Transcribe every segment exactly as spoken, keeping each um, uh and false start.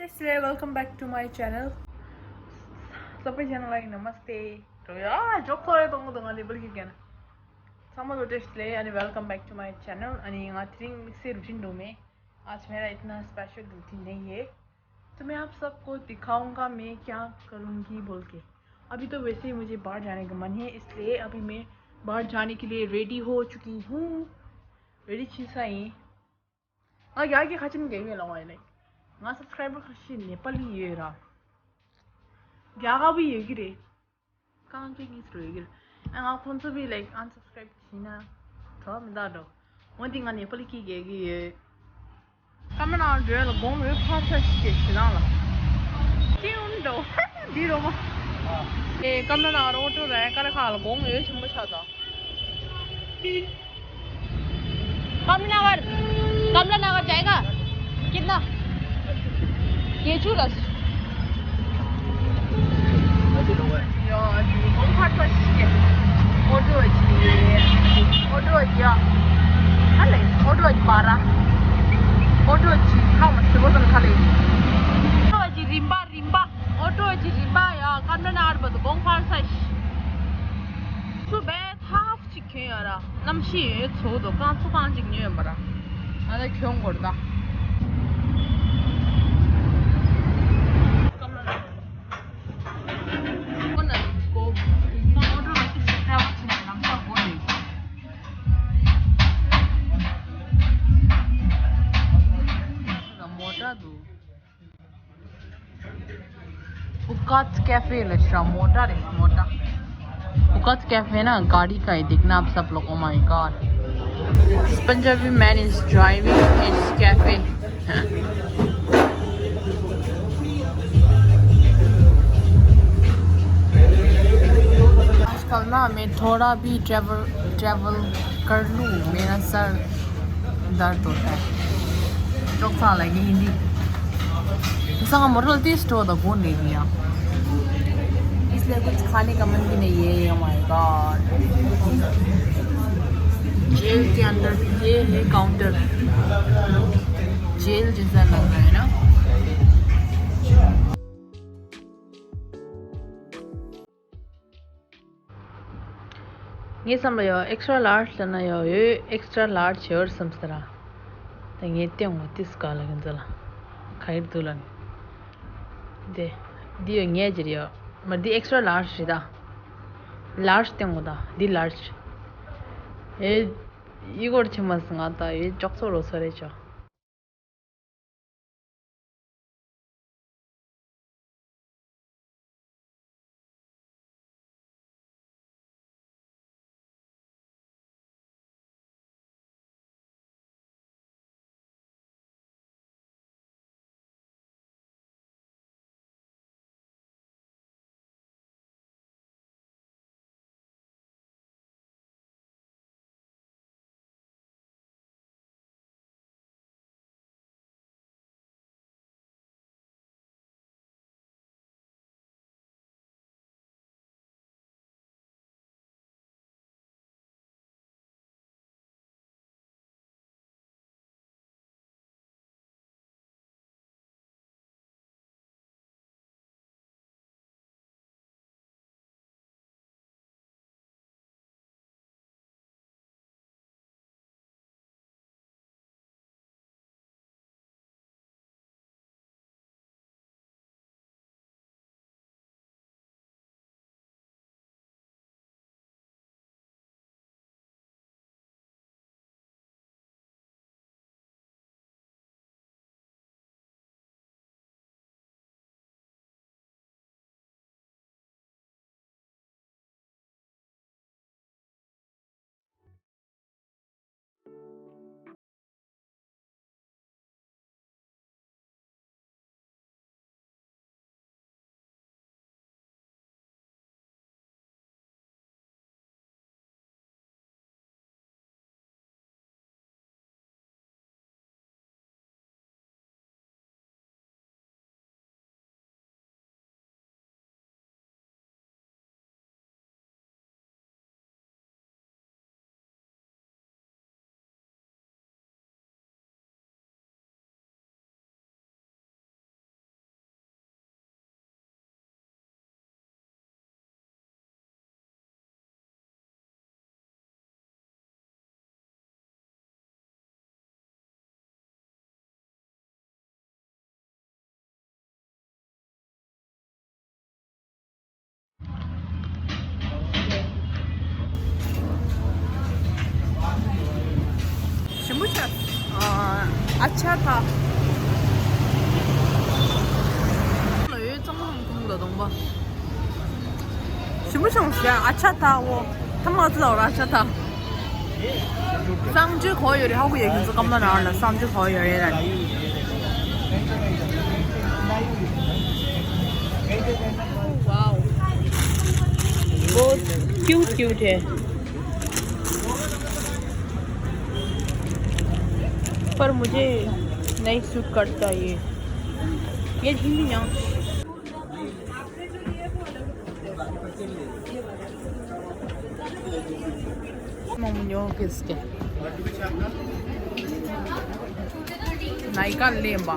Hey, welcome back to my channel. Sapa channel like namaste. To ya, joke kore tong tong ani bol ki kena. Sama lo test le ani welcome back to my channel. Ani nga tring mixer routine do me. आज मेरा इतना special routine नहीं है, तो मैं आप सबको दिखाऊंगा मैं क्या करूंगी बोल के। अभी तो वैसे ही मुझे बाहर जाने का मन है, इसलिए अभी मैं बाहर जाने के लिए रेडी हो चुकी हूँ। रेडी छी साई। ང་རྒྱ་གི་ཁ་ཆེམས་རྒྱག་གི་ལོང་བ་ཡིན་ལེ། ང་སབ་སི་ཀ་རའི་བར་ཁ་ཤས་ནེ་པ་ལི་ཡོད་ར། རྒྱ་གར་བི་ཡོད་ཀྱི་རེད། རྐང་རྒྱག་གི་རེད་ཡོད་ཀྱི་རེད། ཨ་ང་ཁོང་ཚོ་བི་ལའིག་ཨན་སབ་སི་ཀ་རའིབ་བྱས་ན་གྲོགས་མི་འདུག་འགྲོ། འོན་ཏེ་ང་ནེ་པ་ལི་སྐད་རྒྱག་གི་ཡོད། ཀམ་ན་ན་འགྲོ་ལ་དགོང་མོའི་ཕར་ས་ཞིག་གི་ཞི་ལང་ལ། ཅི་ཡོང་འགྲོ། འདི་རོ་མ། ཨེ་ཀམ་ན་ན་རོ་ཏོ་ར་ཀ་ར་ཁ་ལ་དགོང་མོའི་ཆེན་པོ་ཆགས་ད། कमला नगर, कमला नगर जाएगा? कितना? केचू रस। ཡོ་ཨ་ནི་གོང་འཕར་ཚ་ཞིག་ཨོ་ཏོ་ཅི་ཨོ་ཏོ་ཅི་ཡ་ཨ་ལེ་ཨོ་ཏོ་ཅི་པ་ར་ཨོ་ཏོ་ཅི་ཁ་མ་སི་བོ་དང་ཁ་ལེ་ཨོ་ཏོ་ཅི་རིམ་པ་རིམ་པ་ཨོ་ཏོ་ཅི་རིམ་པ་ཡ་ཀམ་ན་ན་ཨར་བ་དུ་གོང་འཕར་ཚ་ཞིག་ཚུ་བས་ཐབས་ཅིག་གྱོན་ཡོད་ར། གནམ་གཤིས་ཡོད་ཚོད་དོ་རྐང་ཚུགས་རྐང་ཅིག་ཉོས་ཡོད་པ་ར། ང་ད་གྱོན་དགོས་ར་ད། ཁོ་ན་ཀོ་ཀོ་མོ་ཊ་ལ་ཅིག་ཤ་ཁྲ་བ་ཆེ་ན་ལམ་ཁ་སྒོ་ནས། མོ་ཊ་འདུག Ukat's Cafe ལ་ཤ་མོ་ཊ་རེད་མོ་ཊ། Ukat's Cafe ना गाड़ी का है, देखना आप सब लोग। Oh my God, this Punjabi man is driving his cafe. आजकल ना मैं थोड़ा भी ट्रैवल ट्रैवल कर लूँ, मेरा सर दर्द होता है। चौक साला ये हिंदी। संग मोटर तीस तो द कौन ले लिया? इसलिए कुछ खाने का मन भी नहीं है। Oh my God, जेल के अंदर ये है काउंटर। जेल जैसा लग रहा है ना। ངའི་བསམ་པ་ཡོད་extra large ལ་ན་ཡོད་ཡོད། Extra large ཡོད་བསམ་ཟེར་ར། ད་ངས་སྟེང་འོ་ཏིས་ག་ལ་གི་འཛོལ་ལ་ག་ཡིར་འདུག་ལ་ནི། དེ་འདི་ཡོད་ངས་ཇིར་ཡོད་མ་འདི་extra large རེད་ད། Large སྟེང་འོ་ད་འདི་large། ཨེ་ཡི་གོར་ཆེ་མ་སི་ང་ད་ཡོད་ཅོག་ཚོ་རོ་ཚོ་རེད་ཅོ། ཨ་ཆ་ཐ། ལ་ཡོད་ཙང་ཁོང་ལ་གདོང་པ། ཞིམ་པོ་བྱུང་ཟེར་ཨ་ཆ་ཐ་འོ། ཐ་མ་ཚོ་ལ་ཨ་ཆ་ཐ། གསང་སྤྱོད་གོ་ཡོད་རེད་ཧ་གོ་ཡོད་ཁྱོད་ཚོ་ཀམ་ལ་ནང་ལ་གསང་སྤྱོད་གོ་ཡོད་རེད་ལ། Wow. बहुत क्यूट क्यूट है। पर मुझे नहीं सूट करता ये। ये हिंदी ना। मोमो किसके? नायका लेंबा।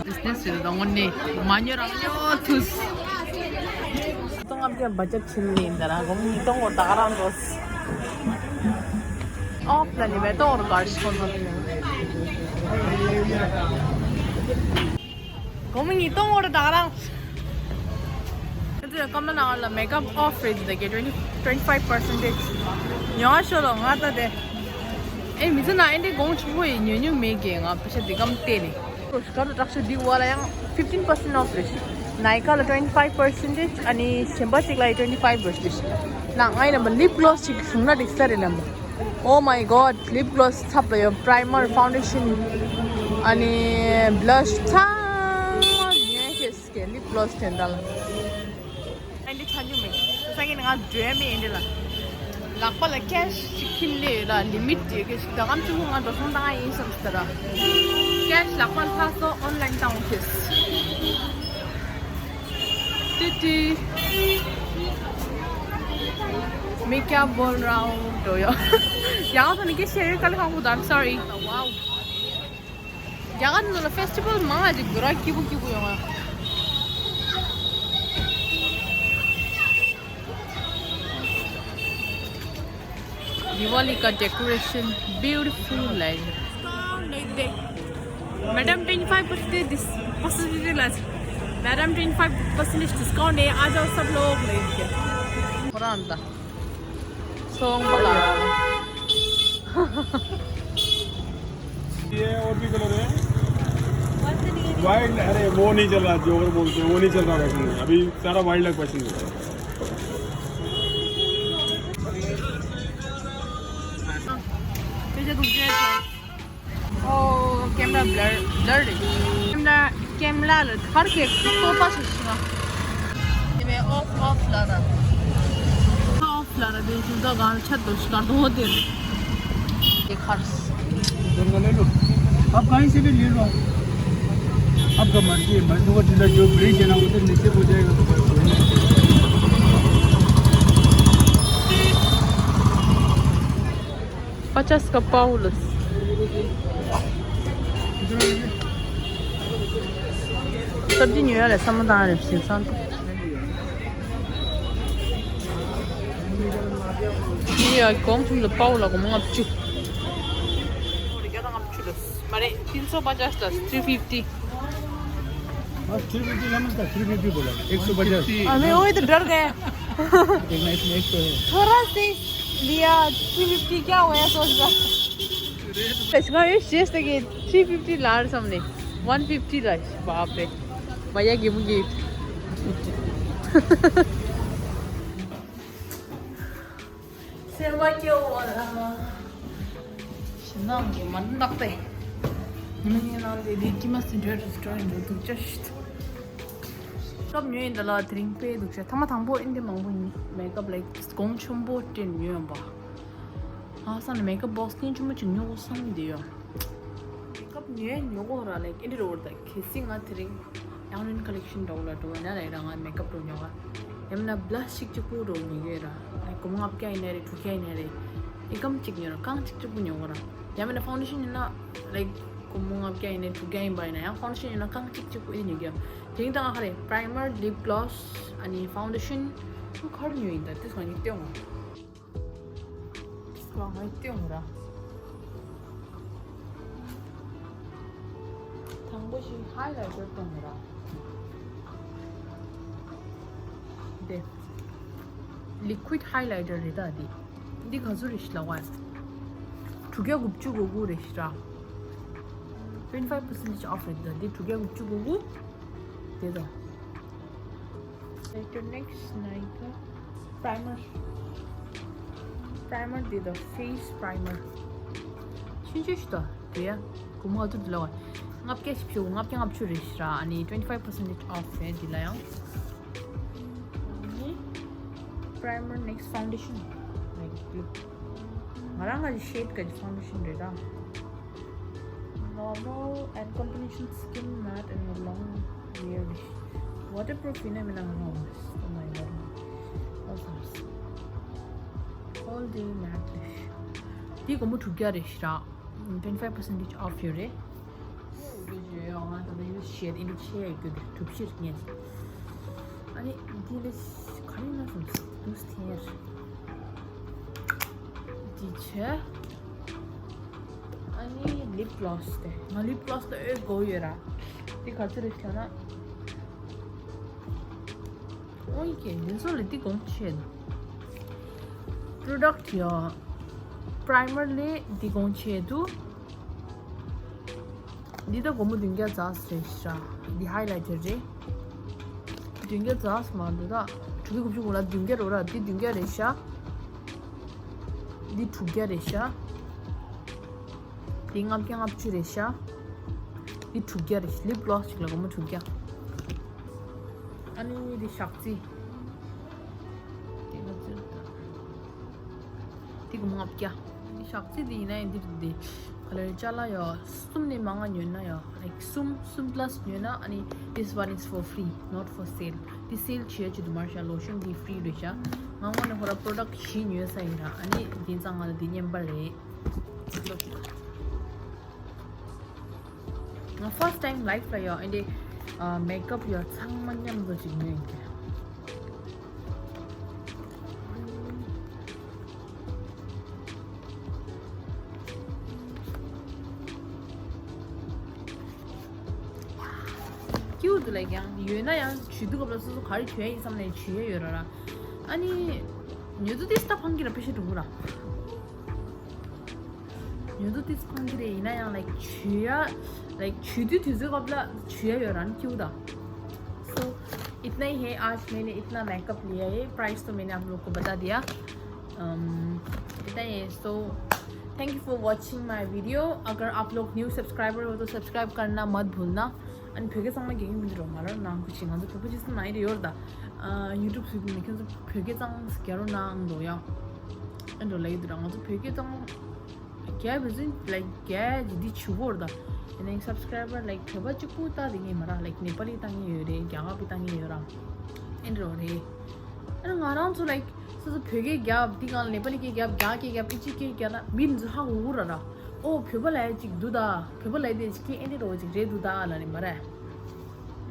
Business ལ་དང་ནི་མ་ཉོ་རང་ཉོ་ཐུས། ཏོང་ཨབ་ཀྱི་བ་ཅབ་ཆིན་ལིན་དར་གོང་ཉིས་སྟོང་འོ་ད་ག་རང་འགྲོ། ཨོབ་ལ་ནི་མེ་ཏོག་འོར་གར་ཤོར་ནོ། གོང་ཉིས་སྟོང་འོ་ད་ག་རང་། ཨ་ཙི་ཀམ་ལ་ནང་ལ་མེག་ཨབ་ཨོཕ་རེད་འདི་གི་twenty twenty five percentage ཉོ་ཤོ་ལོ་ང་ད་དེ། ཨེ་མི་ཚེ་ན་ཨེ་འདྲའི་གོང་ཆུང་པོ་ཡི་ཉོ་ཉོ་མེད་གི་ང་པེ་ཤ་འདི་གམ་བལྟས་ནས། སྐར་དྲག་ཤོས་འདི་བ་ལ་ཡང་fifteen percent off རེད། ནའི་ཀ་ལ་twenty five percentage ཨ་ནི་གཞན་པ་གཅིག་ལ་ཡི་twenty five percentage ན་ང་ཡི་ནམ་པ་ལིབ་གློས་ཅིག་བྱུང་ན་འགྲིག་ས་རེད་ལམ་པ། Oh my god, lip gloss ཚབ་ལ་ཡོད། Primer, foundation ཨ་ནི་blush ཚང་མ་ཉོས་ཤེས། ཀྱི་ལིབ་གློས་དེ་འདྲ་ལ། ཨེ་འདི་ཆ་རྒྱུ་མེད། སང་ཉིན་ང་འགྲོ་ཡ་མེད་ཨེ་འདི་ལ། ལག་པ་ལ་ཀེཤ་ཅིག་ཁྱིམ་ལས་ཡོད་ལ་ལི་མིཊ་ཡོད་ཀྱི་ཞིག་ད་ང་ཚོ་ང་འགྲོ་སོང་བཏང་ཡ་ཡིན་བསམ་སྟེ་ར། ཀེཤ་ལག་པ་ལྷག་སོང་ཨོན་ལན་བཏང་འོང་ཤེས། ཏི་ཏི། मैं क्या बोल रहा हूँ འགྲོ་ཡ། ཡང་ཐོན་ནི་ཀེཤ་ཡོད་ག་ལ་ཁང་བུ་དམ་སོ་རི། Wow. རྒྱ་གར་ནང་ལ་ཕེ་སི་ཊི་བལ་མང་ང་ཅིག་འདུག་ར་སྐྱིད་པོ་སྐྱིད་པོ་ཡོང་ང་། दिवाली का डेकोरेशन ब्यूटीफुल है। Madam twenty five percent dis-, percent discount है, madam twenty five percent discount है, आ जाओ सब लोग लेके। सोंग बला। ये और भी कलर है। वाइल्ड, अरे वो नहीं चल रहा, जोकर बोलते हैं, वो नहीं चल रहा फैशन में। अभी सारा वाइल्ड लग फैशन में। Oh, camera blur, blur རེད། camera, camera ལ་ཐར་གེ་ཏོ་པ་ཞིག་ཞིག་ང་། དེ་བས་off, off ལ་ར། off ལ་ར་དེ་ཞིག་ད་གང་ཆད་དོ་ཞིག་གང་དོ་དེ། དེ་ཁར། आप कहीं से भी ले लो, आपका मर्जी है। मधुकर जिला जो ब्रिज है ना, उधर नीचे हो जाएगा। पचास का पाव लस। सब्जी ཉོ་ཡ་ལ་བསམ་བློ་བཏང་ཡ་རེད་ཟེར་བསམ། ཡ་གོང་ཚུན་ལ་པའོ་ལ་སྒོར་མོ་ལྔ་བཅུ། བརྒྱ་དང་ལྔ་བཅུ་ལ། མ་རེད། तीन सौ पचास ལ། three fifty। बस three fifty ला, मैंने three fifty बोला, एक सौ पचास। हाँ, मैं वही तो डर गया। देखना, इसमें एक तो है। थोड़ा सा लिया, three fifty क्या हुआ, सोच रहा। इसका ये शेष था कि three fifty ལབ་བསམ་ནས་one fifty ལ། बाप रे। भैया give gift. སེམས་པ་སྐྱོ་བ་ར། ཞེ་སྣང་གི་མ་འདག་སྟེ། ཉི་མ་ངའི་ནང་དེ་དེ་ཀི་མ་སི་འདྲ་རུ་སི་ཊོ་རེན་འགྲོ་འདུག་ཅི་ཞིག་ཀབ་ཉོས་ཡིན་ད་ལ་དེ་རིང་དཔེ་འདུག་ཅི། ཐ་མ་དང་པོ་ཨིན་དེ་མང་པོ་ཡིན། མེག་ཨབ་ལའིག་གོང་ཆེན་པོ་སྤྲད་ཉོས་ཡོང་པ། ཨ་སང་ནས་མེག་ཨབ་བོག་སི་སྙིང་ཆེན་པོ་ཅིག་ཉོ་དགོས་བསམ་བསྡད་ཡོད། མེག་ཨབ་ཉོས་ཉོ་དགོས་ར་ལའིག་ཨིན་དེ་རེད་འོར་ད། གལ་སྲིད་ང་དེ་རིང་ཡང་རིན་ཁ་ལེག་ཤན་འདྲ་བོ་ལ་འགྲོ་བ་ན་ལ་ཡ་ར་ང་མེག་ཨབ་འགྲོ་ཉོ་ག་ཡང་མིན་ན་བྷ་ལ་ཤི་ཅིག་གཅིག་པུ་འགྲོ་ཉོ་གི་ར། ལའིག་སྒོར་མོ་ལྔ་བརྒྱ་ཡིན་ན་རེད་དྲུག་བརྒྱ་ཡིན་ན་རེད། ཨི་ཀམ་གཅིག་ཉོ་ར་རྐང་གཅིག་གཅིག་པུ་ཉོ་གི་ར། ཡང་མིན་ན་ཕའུན་ཌེ་ཤན་ཡིན་ན་ལའིག་སྒོར་མོ་ལྔ་བརྒྱ་ཡིན་ན་དྲུག་བརྒྱ་ཡིན་པ་ཡིན་ན་ཡང་ཕའུན་ཌེ་ཤན་ཡིན་ན་རྐང་གཅིག་གཅིག་པུ་ཨི་ཉོ་གི་ཡ། དེ་རིང་ད་ང་ཁ་རེད་པ་རའི་མར་ལིབ་གློས་ཨ་ནི་ཕའུན་ཌེ་ཤན་ཁར་ཉོ་ཡིན་ད་དེ་སང་ཉིན་སྟོན་འོང་། ང་སྟོན་ར། དང་པོ་ཞིག་ཧའི་ལའི་ཊར་སྟོན་ར། དེ། ལི་ཀུའིཌ་ཧའི་ལའི་ཊར་རེད་ད་དེ། འདི་ག་ཚོད་རེད་ཤག་ལབ་པ། དྲུག་བརྒྱ་དགུ་བཅུ་གོ་དགུ་རེད་ཤག་ར། twenty five percentage off རེད་ད། འདི་དྲུག་བརྒྱ་དགུ་བཅུ་གོ་དགུ། དེ་དང་། Like the next Nykaa primer. Primer འདི་དང་face primer. ཆུང་ཆུང་ཞིག་ད། དེ་ཡ། སྒོར་མོ་ཨ་ཐུར་འདི་ལ་བ། ལྔ་བརྒྱ་བཞི་བཅུ་ལྔ་བརྒྱ་ལྔ་བཅུ་རེད་ཤག་ར། ཨ་ནི་twenty five percentage off རེད་འདི་ལ་ཡང་། ཨ་ནི་primer next foundation. Like this. ང་རང་གི་shade གི་foundation རེད་ད། Normal and combination skin matte and long wear. Waterproof ཡིན་ན་མིན་ན་ང་རང་ངོ་མ་ཡིན་ད། All day matte རེད། འདི་སྒོར་མོ་དྲུག་བརྒྱ་རེད་ཤག་ར། twenty five percentage off ཡོད་རེད། ང་ད་ལྟ་use བྱས་ཏེ་འདི་ཆེ་ཡ་ཡོད་རྒྱུ་དེ་གྲུབ་ཕྱིར་ངས། ཨ་ནི་འདི་ལས་ག་རེ་ན་སོང་ཟིག་དུས་ཐེར། འདི་བྱས། ཨ་ནི་lip gloss དེ། ང་lip gloss དེ་ཨོ་དགོས་ཡོད་ར། འདི་ག་ཚོད་རེད་ཟེར་ན། ཨོ་ཡི་གེ་འདི་ཚོ་ལས་འདི་གོང་ཆེ་འདུག Product ཡ། Primer ལས་འདི་གོང་ཆེ་འདུག་འདི་ད་སྒོར་མོ་བདུན་བརྒྱ་རྩ་རེད་ཤག་འདི་highlighter རེད། བདུན་བརྒྱ་རྩ་མ་འདུག་ད། དྲུག་བརྒྱ་དགུ་བཅུ་གོ་ལྔ་བདུན་བརྒྱ་རེད་ར། འདི་བདུན་བརྒྱ་རེད་ཤག་འདི་དྲུག་བརྒྱ་རེད་ཤག་འདི་ལྔ་བརྒྱ་ལྔ་བཅུ་རེད་ཤག་འདི་དྲུག་བརྒྱ་རེད། lip gloss གཅིག་ལ་སྒོར་མོ་དྲུག་བརྒྱ། ཨ་ནི་འདི་ཞག་རྩི། འདི་ལྔ་བཅུ་དང་། འདི་སྒོར་མོ་ལྔ་བརྒྱ། འདི་ཞག་རྩི་འདི་ཡིན་ན་ཡང་འདི་རེད་འདི། ག་ལེར་ཅ་ལག་ཡ་གསུམ་ནས་མང་ང་ཉོས་ན་ཡ། like གསུམ་གསུམ་plus ཉོས་ན་ཨ་ནི། This one is for free, not for sale. འདི་སེལ་བྱེད་ཀྱི་འདུག་མ་རེད་ཤག lotion འདི་free རེད་ཤག་ང་དངོས་གནས་ཁོ་ར་product བཞི་ཉོས་ས་ཡིན་ར། ཨ་ནི་དེང་སང་ང་ལ་འདི་རྙེད་པ་རེད། ང་first time life ལ་ཡ་ཨ་འདི་makeup ཡ་ཚང་མ་མཉམ་དུ་ཅིག་ཉོས་ཡིན་གྱི། སྐྱིད་པོ་འདུག་ལབ་ཀྱང་ཡོད་ན་ཡང་བྱུས་དུས་སྐབས་ལ་སོ་སོ་ག་རེ་བྱུས་ཡ་ཡིན་བསམ་ནས་བྱུས་ཡ་ཡོད་ར་ར། ཨ་ནི་ཉོ་དུས་ཏིས་ཏ་ཕང་གི་ར་པེ་ཤ་འགྲོ་གི་ར། ཉོ་དུས་ཏིས་ཕང་གི་རེད། ཡིན་ན་ཡང་like བྱུས་ཡ་like བྱུས་དུས་དུས་ཚོད་སྐབས་ལ་བྱུས་ཡ་ཡོད་ར། ཨ་ནི་སྐྱིད་པོ་ད། So इतना ही है आज मैंने इतना मेकअप लिया है। प्राइस तो मैंने आप लोग को बता दिया। अम, इतना ही है। So thank you for watching my video. अगर आप लोग न्यू सब्सक्राइबर हो तो सब्सक्राइब करना मत भूलना। ཨ་ནི་བོད་སྐད་གཙང་མ་རྒྱག་གི་མི་འདུག་རོགས་མ་རོགས་གནང་། ཁུ་ཆེ་ང་ཚོ་བོད་པ་ཅིག་སུ་མ་ཡིན་རེ་ཡོད་ར་ད། ཨ་YouTube སུ་མི་ཁྱོད་ཚོ་བོད་སྐད་གཙང་རྒྱག་རོགས་གནང་འདུག་ཡ། ཨ་འདྲ་ལབ་ཡོད་ར། ང་ཚོ་བོད་སྐད་གཙང་མ་རྒྱག་བཟོ་ལ་རྒྱག་ཅིག་འདི་བྱུས་པོ་ར་ད། ཨ་ནི་སབ་སི་ཀ་རའི་བར་ལའིག་བོད་པ་གཅིག་པུ་ལྟ་དེ་ངས་མ་ར། ལའིག་ནེ་པ་ལི་ལྟ་ངེས་ཡོད་རེད། རྒྱ་གར་པའི་ལྟ་ངེས་ཡོད་ར། ཨ་འདྲ་རེད། ཨ་ནི་ང་རང་ཚོ་ལའིག་སོ་སོ་བོད་སྐད་རྒྱབ། འདི་གང་ནེ་པ་ལི་སྐད་རྒྱབ། རྒྱ་སྐད་རྒྱབ། ཨི་ཇི་སྐད་རྒྱབ་ན་མི་འདི་ཚོ་ཧ་གོ་གི་ར་ར། ཨོ་བོད་པ་ལབ་ཡ་ཅིག་འདུག་ད། བོད་པ་ལབ་ཡ་དེ་ཅིག་སྐད་ཨེ་འདྲ་རོ་ཅིག་རེད་འདུག་ད་ལབ་ནི་མ་རེད།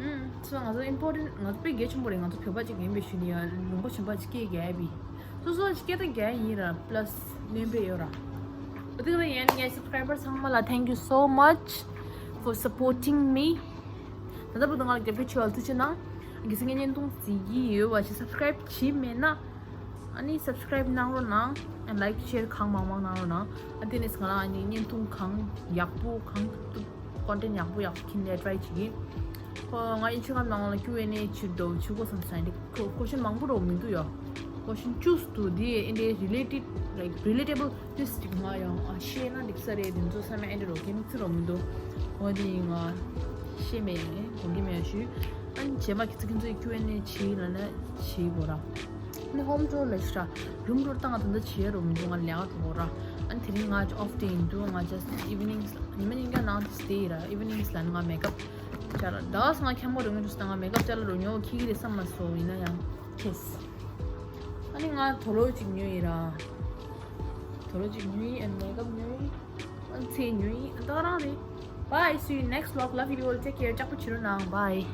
ཨུམ། སོ་ང་ཚོ་ཨིམ་པོར་ཊེན་ང་ཚོ་དཔེ་གལ་ཆེན་པོ་རེད། ང་ཚོ་བོད་པ་ཅིག་ཡིན་པའི་ཤུལ་ནི་ཡང་ལུང་པ་གཞན་པ་ཅིག་སྐད་རྒྱག་ཡ་བི། སོ་སོ་སྐད་ད་རྒྱག་ཡ་ཡིན་ར། པ་ལ་སི་སྣོན་པ་ཡོད་ར། འོ་དེ་ག་ཡན་ངའི་སབ་སི་ཀ་རའི་བར་ཚང་མ་ལ་thank you so much for supporting me. ད་ལྟ་བར་དུ་ང་ལ་རྒྱབ་སྐྱོར་བྱས་པ་ལ་ཐུགས་རྗེ་གནང་། གལ་སྲིད་ངའི་བརྙན་ཐུང་གཟིགས་ཀྱི་ཡོད་པ་ཞིག་སབ་སི་ཀ་རའིབ་བྱས་མེད་ན། ཨ་ནི་སབ་སི་ཀ་རའིབ་གནང་རོགས་གནང་། ཨ་ལའིག་ཤེར་གང་མང་མང་གནང་རོགས་གནང་། ཨ་དེ་ནས་ང་ལ་ཨ་ནི་བརྙན་ཐུང་གང་ཡག་པོ་གང་ཐུབ་ཀོན་ཊེན་ཡག་པོ་ཡག་པོ་ཁྱེར་ནས་ཊ་རའི་བྱེད་ཀྱི། ཁོ་ང་ཨིན་སི་ཊ་གྷ་རམ་ནང་ལ་ཀིའུ་ཨེན་ཨེ་བྱེད་འགྲོ་བྱེད་དགོས་བསམ་ས་ཡིན་ཏེ། ཁོ་ཀོ་ཤན་མང་པོ་རོ་མི་འདུག་ཡོ། ཀོ་ཤན་བཅུ་འདུག་འདི་ཨེ་འདྲའི་རི་ལེ་ཊེཌ་ལའིག་རི་ལེ་ཊེ་བལ་ཏིས་ཅིག་ང་ཡང་ཨ་ཤེས་ན་འགྲིག་ས་རེད། དེ་ཚོ་བསམ་ཡ་ཨེ་འདྲ་རོ་གལ་མི་ཚིག་རོ་མི་འདུག་འོ་དེ་ང་ཤེས་མེད་ཡང་དགོངས་ཀྱི་མེད་ཞུ། ཨ་ནི་རྗེས་མ་ཁྱེད་ཚོ་ཁྱེད་ཚོའི་ཀིའུ་ཨེན་ཨེ་བྱེད་ལ་ན་བྱེད་དགོས་ར། ཨ་ནི་ཧོམ་ཊུར་ལ་ཤི་ར། རུམ་ཊུར་ད་ང་ད་ལྟ་བྱེད་རོ་མི་འདུག་ང་ལས་ཀ་འགྲོ་དགོས་ར། ཨ་ནི་དེ་རིང་ང་ཨོཕ་ཌེ་ཡིན་འདུག་ང་just evenings ཉི་མ་ཉིན་གང་ནང་དུ་སྟེ་ཡིན་ར། ཨི་ཝི་ནིང་ལ་ནི་ང་མེག་ཨབ་ཅ་ལག་ད་ང་ཁྱམ་པོ་རུ་ངོས་འགྲོ་སྟེ་ང་མེག་ཨབ་ཅ་ལག་རུ་ཉོ་ཁྱི་གི་རེད་བསམ་མ་སོང་། ཡིན་ན་ཡང་ཁེས། ཨ་ནི་ང་དོ་ལོ་ཅིག་ཉོས་ཡིན་ར། དོ་ལོ་ཅིག་ཉོས་ཡིན། ཨ་ནི་མེག་ཨབ་ཉོས་ཡིན། ཨ་ནི་ཚེ་ཉོས་ཡིན། ཨ་ད་ག་རང་རེད། Bye, see you next vlog. Love you all. Take care. ལྕགས་པོ་བྱེད་རོགས་གནང་། Bye.